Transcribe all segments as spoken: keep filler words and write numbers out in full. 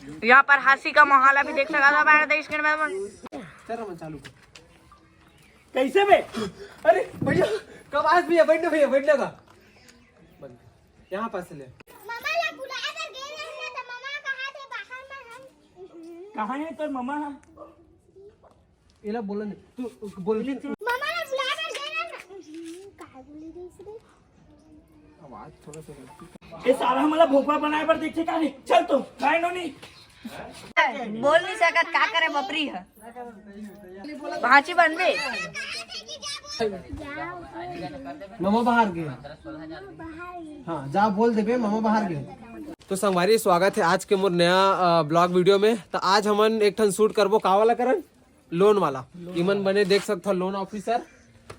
यहाँ पर हंसी का माहौल अभी देख सकत हव बाहर देश के में। चल रमन, चालू कर। कैसे बे? अरे भैया, कब आज भैया, बैठना भैया, बैठना का। बंद कर। यहाँ पास ले। मामा ला बुलाए बर गे रहे ना, तो मामा कहा थे बाहर में हम। कहाँ है तोर मामा? एला बोला नहीं, तू बोल। मामा ला बुलाए बर गे रहे ना। कहा बोली रही इसने? आवाज थोड़ा सा। ए सारा हमला भोपा बनाए बर देखे का नहीं? चल तो, काय नो नहीं। बोल नहीं सकत, का करे बपरी है। भांची बनबे। मामा बाहर गए। हाँ, जा बोल देबे, मामा बाहर गए। तो संगवारी, स्वागत है आज के मोर नया ब्लॉग वीडियो में। तो आज हमन एक ठन शूट करबो, का वाला करन? लोन वाला। इमन बने देख सकथव, लोन ऑफिसर।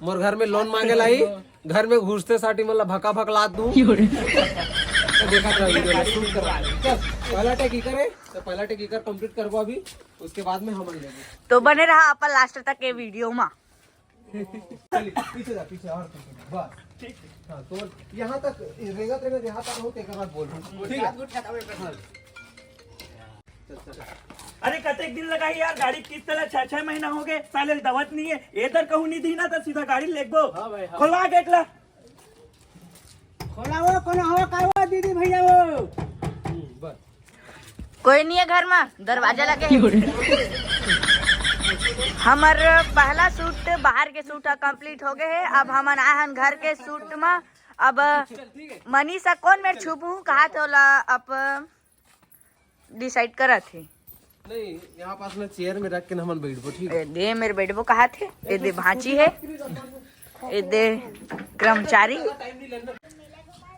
मोर घर में लोन मांगे ला ही, घर में घुसते साटी मतलब भका भक लात दूं। तो देखा था वीडियो में, शूट करवा। चल, पहला टेक ही करे, तो पहला टेक ही कर, कंप्लीट करबो अभी, उसके बाद में हमन लेबो। तो बने रहा अपन लास्ट तक के वीडियो में। चलिए, पीछे जा, पीछे और पीछे, बस। ठीक है। हाँ, तो यहाँ तक, रेंगत रेंगत यहाँ तक हो, तेकर बाद बोल। ठीक है? हाँ। चल, चल। अरे, कतेक दिन लगाही यार, गाड़ी किस्त ला छह, छह महीना हो गए, साले दवत नहीं है। एदर कहूँ नहीं दीना, तो सीधा गाड़ी लेगबो। हाँ भाई, हाँ। खोलवा गेट ला। खोला वो, कौन हो, का वो, दीदी भैया वो? हम्म, बस। कोई नहीं है घर में, दरवाजा लगे है। हमर पहला शूट, बाहर के शूट ह कंप्लीट हो गए है। अब हमन आए हन घर के शूट में। अब मनीषा कौन मेर छुपू कहा थे, ओला अब डिसाइड करत है। नहीं, यहाँ पास में चेयर में रख के ना हमन बैठबो, ठीक है? ए दे, मेर बैठबो कहा थे। ए दे, भांची है। ए दे, कर्मचारी।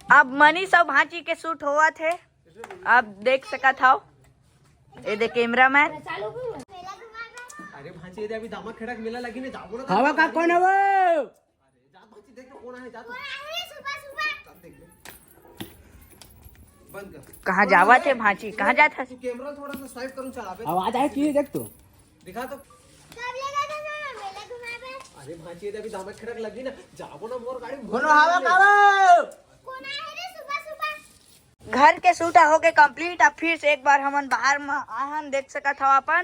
अब मनीषा भांची के शूट होवत है। अब देख सकत हव, ए दे कैमरामैन। अरे भांची, ये दे अभी दामा खेड़ा के मेला लगी ने, जाबो ना। हवा का कौन हवो? अरे जा भांची, देख तो कौन आहे, जा तो। बंद कर। कहाँ जावत है भांची, कहाँ जात है? तू कैमरा थोड़ा सा साइड करूँ, चला बे। आवाज आए की देख तो। दिखा तो। अरे भांची, ये दे अभी दामा खेड़ा के लगी ना, जाबो ना मोर गाड़ी में। कोनो हवा का हवो? घर के शूट होके कंप्लीट। अब फिर से एक बार हमन बाहर में आए हन, देख सकत हव अपन।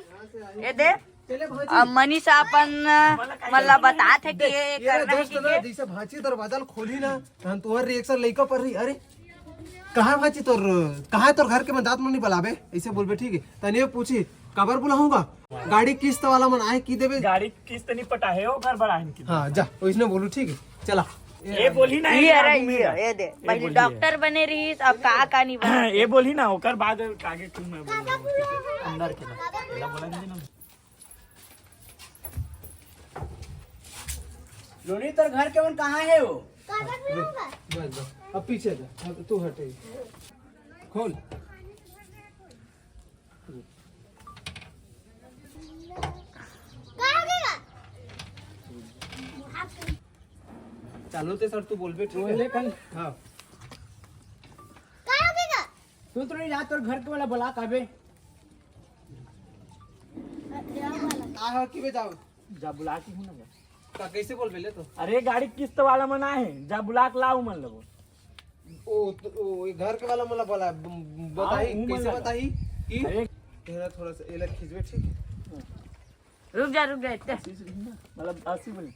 ये दे, अब मनीषा अपन, मतलब, बतात है कि ये ये ना करना है दोस्त कि ना, के। जैसे भांची दरवाजा ल खोली ना, तहन तुहर रिएक्शन लइका पर रही। अरे, कहाँ भांची तोर, कहाँ तोर घर के मन जात मन नहीं बलाबे, ऐसे बोलबे, ठीक है? तने पूछी, काबर बुलाऊंगा? गाड़ी किस्त वाला मन आए की देबे? गाड़ी किस्त नहीं पटाहे, ओकर बर आए हन की। हाँ, जा, ओइसने बोलू, ठीक है, चला। ये बोली ना, ये ये अरे, आदमी ये, है। ये दे, ये पहले बोली डॉक्टर है। बने रहीस, अब का का नहीं बना। ये बोली ना, ओकर बाद आगे तू मैं बोलूँ। अंदर के ना, बोला दीजिए ना। लोनी, तोर घर के मन कहाँ है वो? बस, बस, अब पीछे जा, अब तू हटे। खोल। चालू ते सर, तू बोलबे, ठीक है? बोले कल। हाँ। तू तो नहीं जा, तोर घर के वाला बुला काबे। आ, हाँ, की बे जाओ। जा बुला के हूँ ना। का कैसे बोलबे ले तो? अरे, गाड़ी किस्त वाला मन आए हे, जा बुला के लाओ मन लगो। ओ, तो, ओ, ये घर के वाला मन ला बोला, ब-, ब-, बताही, हाँ, वो मन कैसे ला। बताही कि अरे। तेरा थोड़ा सा एला खींचबे, ठीक है? रुक जा, रुक जा, इतना। मतलब, ऐसी बोली।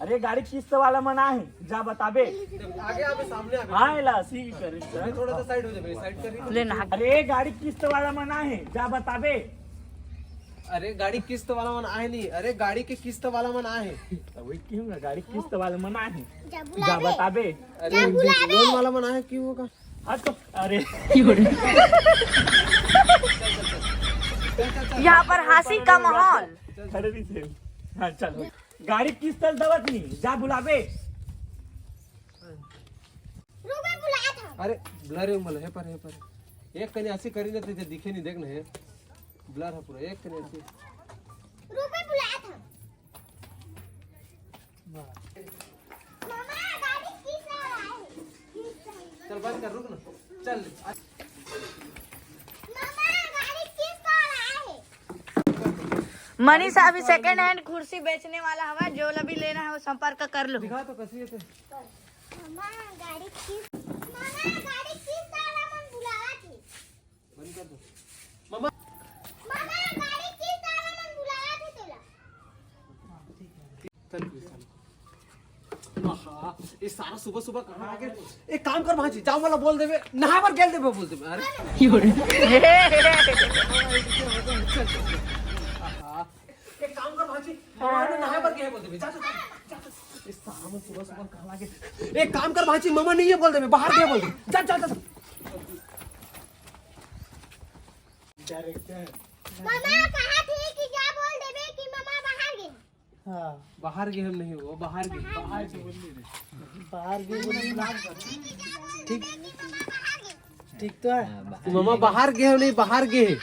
अरे, गाड़ी किस्त वाला मन आए हे, जा बताबे। आगे आबे, सामने आबे। हाँ, एला ऐसी ही करे, सर। थोड़ा सा साइड हो जाबे, साइड कर। ले ना। अरे, गाड़ी किस्त वाला मन आए हे, जा बताबे। अरे, गाड़ी किस्त वाला मन आए नहीं, अरे, गाड़ी के किस्त वाला मन आए हे। तो वही क्यों ना, गाड़ी किस्त वाला मन आए हे। जा जा बुलाबे। बताबे। अरे, जा बुलाबे। लोन वाला मन आए, क्यों होगा? हाँ तो, अरे। यहाँ पर हंसी का माहौल। अरे, नहीं, सही। हाँ, चलो। गाड़ी किस्त ल दवत नहीं, जा बुलाबे। रुको, बुलाया था। अरे, ब्लर है, मतलब, है पर, है पर। एक कनी ऐसी करी ना, तुझे दिखे नहीं, देख ना, है। ब्लर है पूरा, एक कनी ऐसी। रुको, बुलाया था। मामा, गाड़ी किस्त वाला है? चल, बंद कर, रुक ना। चल। मामा, गाड़ी किस्त वाला है? मनीषा अभी सेकंड हैंड कुर्सी बेचने वाला हवा, जो ला भी लेना है वो संपर्क कर लो। दिखा तो कैसी है ते। मामा, गाड़ी किस्त, मामा, गाड़ी किस्त वाला मन बुलावा थी। बंद कर दो। मामा, सारा सुबह सुबह कहाँ आ गए? एक काम कर भांजी, जाओ मला बोल देबे, नहाए बर गेल देबे बोल देबे। अरे एक काम कर भांजी, ममा नहाए बर गए बोल देबे। जा, जा, जा, जा। ये सारा मन सुबह सुबह कहाँ आ गए? एक काम कर भांजी, ममा नहीं है बोल देबे, बाहर गए बोल देबे। जा, जा, जा, जा। ममा कहा थी कि जा बोल देबे कि ममा बाहर गए। हाँ। बाहर गए हम नहीं, वो बाहर गए। बाहर गए। बाहर गए बोल। ठीक, ठीक तो है। ममा बाहर गए हम नहीं, बाहर गए।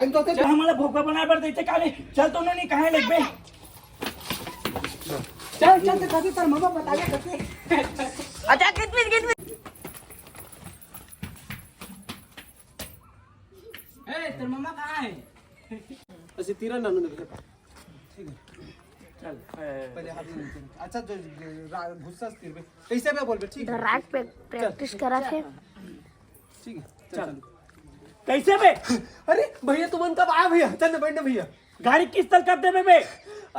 चल, हमारा भोपा बना पर देते काले। चल तो उन्होंने कहा लेबे। चल चल, ते कभी तर ममा बता दे करके। अच्छा, कितनी कितनी ए, तेरे मम्मा कहाँ है? अच्छा, तीरा नानू ने भेजा। ठीक है। चल। ए, पहले हाथ में नीचे रख। अच्छा, जो, जो रा- गुस्सा से तीर बे। कैसे बे बोल बे, ठीक है। रात पे प्रैक्टिस करा थे। ठीक है। चल, चल। चल। कैसे बे? अरे भैया, तुमन कब आए भैया? चल ना, बैठ ना भैया। गाड़ी किस्त तल कब देबे बे?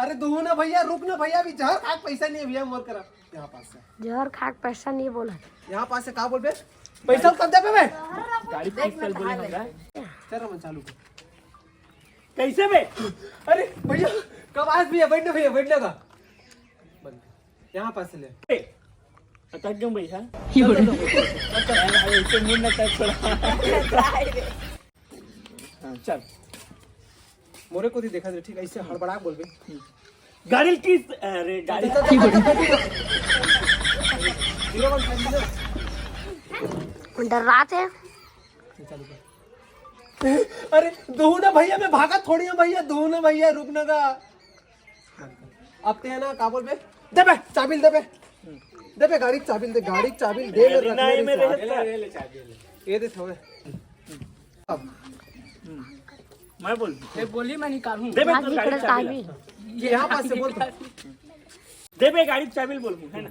अरे दुहू ना भैया, रुक ना भैया, अभी जहर खाक पैसा नहीं है भैया, मोर करा। यहाँ पास से, जहर खाक पैसा नहीं बोला। यहाँ पास से का बोल बे? पैसा कब देबे बे? गाड़ी किस्त तल बोले हमरा। चल रमन, चालू कर। कैसे बे? अरे भैया, कब आज भैया, बैठ ना भैया, बैठ ना का। बंद कर। यहाँ पास से ले। अटक गए भैया। ऐसे मुड़ ना कर थोड़ा। हाँ, चल। मोरे को भी देखा दे, ठीक है, ऐसे हड़बड़ा बोल बे। गाड़ी किस्त, अरे गाड़ी। जीरो वन फाइव जीरो। डर रहा थे। चालू कर। अरे दुहू ना भैया, मैं भागा थोड़ी हूँ भैया, दुहू ना भैया, रुक ना का। अब ते है ना, का बोल बे? दे बे, चाबी दे बे। दे बे, गाड़ी चाबी दे, गाड़ी चाबी दे, मैं रखना है मेरे साथ। ये दे थोड़े। अब मैं बोल। ये गोली मैं निकालूं। दे बे भाग तो निकल गाड़ी चाबी। चाबी। यहाँ पास से बोल तो। दे बे गाड़ी चाबी बोल, है ना?